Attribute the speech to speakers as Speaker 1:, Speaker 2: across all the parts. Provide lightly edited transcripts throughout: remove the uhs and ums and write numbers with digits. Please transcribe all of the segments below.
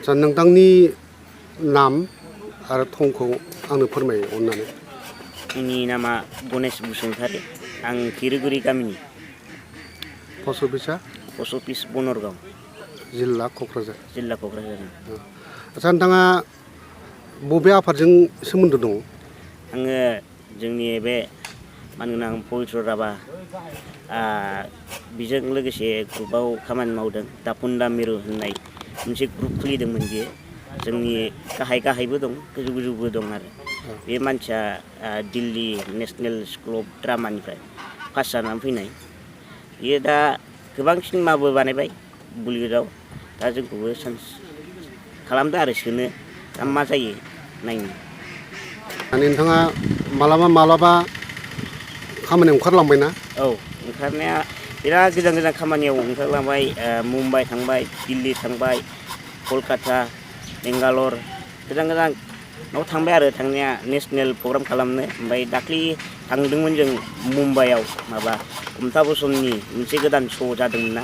Speaker 1: आच्छा नोंथांनि नाम आरो थंखौ आंनो फोरमाय अननानै।
Speaker 2: आंनि नामा गणेश बसुमतारी। आं किरुगुरि गामिनि।
Speaker 1: पस्ट अफिसा?
Speaker 2: Post office Banargaon.
Speaker 1: जिल्ला क'क्राझार।
Speaker 2: जिल्ला क'क्राझार।
Speaker 1: आच्छा नोंथाङा बबे आफादजों सोमोन्दो दं?
Speaker 2: आङो जोंनि बे मानगोनां पबित्र राभा बेजों लोगोसे ग्रुपआव खामानि मावदों। दापुन्डा मिरु होननाय मोनसे ग्रुप खुलिदोंमोन बियो। जोंनि गाहायबो दं, गोजौबो दं आरो। बे मानसिया दिल्ली नेशनेल स्कुल अफ ड्रामानिफ्राय पास जानानै फैनाय। बियो दा गोबां सिनेमाबो बानायबाय बलिउडआव। दा जोंखौबो चान्स खालामदों आरो सोनो। दा मा जायो नायनो।
Speaker 1: नोंथाङा मालाबा खामानियाव ओंखारलांबाय ना? औ
Speaker 2: ओंखारनाया बिराद गोजान खामानियाव ओंखारलांबाय। मुम्बाइ थांबाय, दिल्ली थांबाय, कलकाता, बेंगालर गोजानाव थांबाय आरो थांनाया नेसनेल प्रग्राम खालामनो। ओमफ्राय दाख्लै थांदोंमोन जों मुम्बाइआव माबा अमिताभ बच्चननि मोनसे गोदान श' जादोंमोन ना,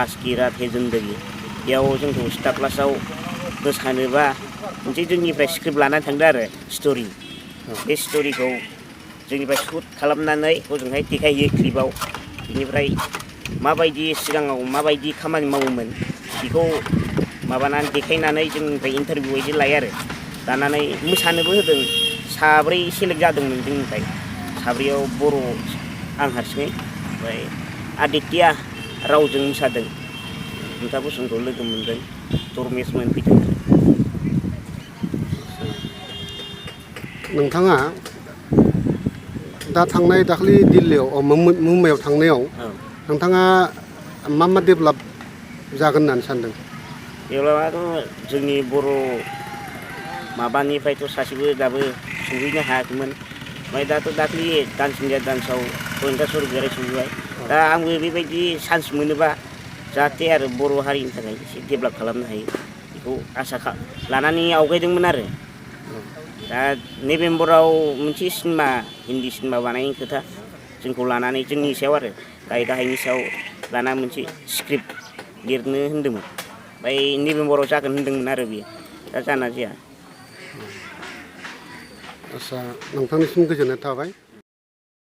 Speaker 2: आज की रात है जिंदगी। बेयाव जोंखौ स्टार प्लासआव मोसानोबा मोनसे जोंनिफ्राय स्क्रिप्ट लानानै थांदों आरो स्ट'रि। बे स्ट'रिखौ जोंनिफ्राय शुट खालामनानै हजोंहाय देखायहैयो क्लिपआव। बेनिफ्राय माबायदि सिगाङाव माबायदि खामानि मावोमोन बेखौ माबानानै देखायनानै जोंनिफ्राय इन्टारभिउ बायदि लायो आरो। लानानै मोसानोबो होदों। 7 सेलेक्ट जादोंमोन जोंनिफ्राय। 7 बर' आं हारसिङै। ओमफ्राय आदित्या रावजों मोसादों। अमिताभ बच्चनखौ लोगो मोनदों। धर्मेसमोन फैदों।
Speaker 1: नोंथाङा दा दाख्लै दिल्लीयाव मुम्बाइआव थांनायाव नोंथाङा मा डेभेलप जागोन होननानै सानदों?
Speaker 2: डेभेलपआथ' जोंनि बर' माबानिफ्रायथ' सासेबो दाबो सौहैनो हायाखैमोन। ओमफ्राय दाख्लै डान्स इन्डिया डान्सआव प्रियंका चरबेयारि सौहैबाय। दा आंबो बेबायदि चान्स मोनोबा जाहाथे आरो बर' हारिनि थाखाय एसे डेभेलप खालामनो हायो बेखौ आसा लानानै आवगायदोंमोन आरो। दा नभेम्बराव मोनसे सिनेमा हिन्दी सिनेमा बानायनायनि खोथा जोंखौ लानानै जोंनि सायाव आरो गाहायनि सायाव लाना मोनसे स्क्रिप्ट लिरनो होनदोंमोन। ओमफ्राय नभेम्बराव जागोन होनदोंमोन आरो बियो। दा जाना जाया।
Speaker 1: आच्छा नोंथांनिसिम गोजोननाय थाबाय।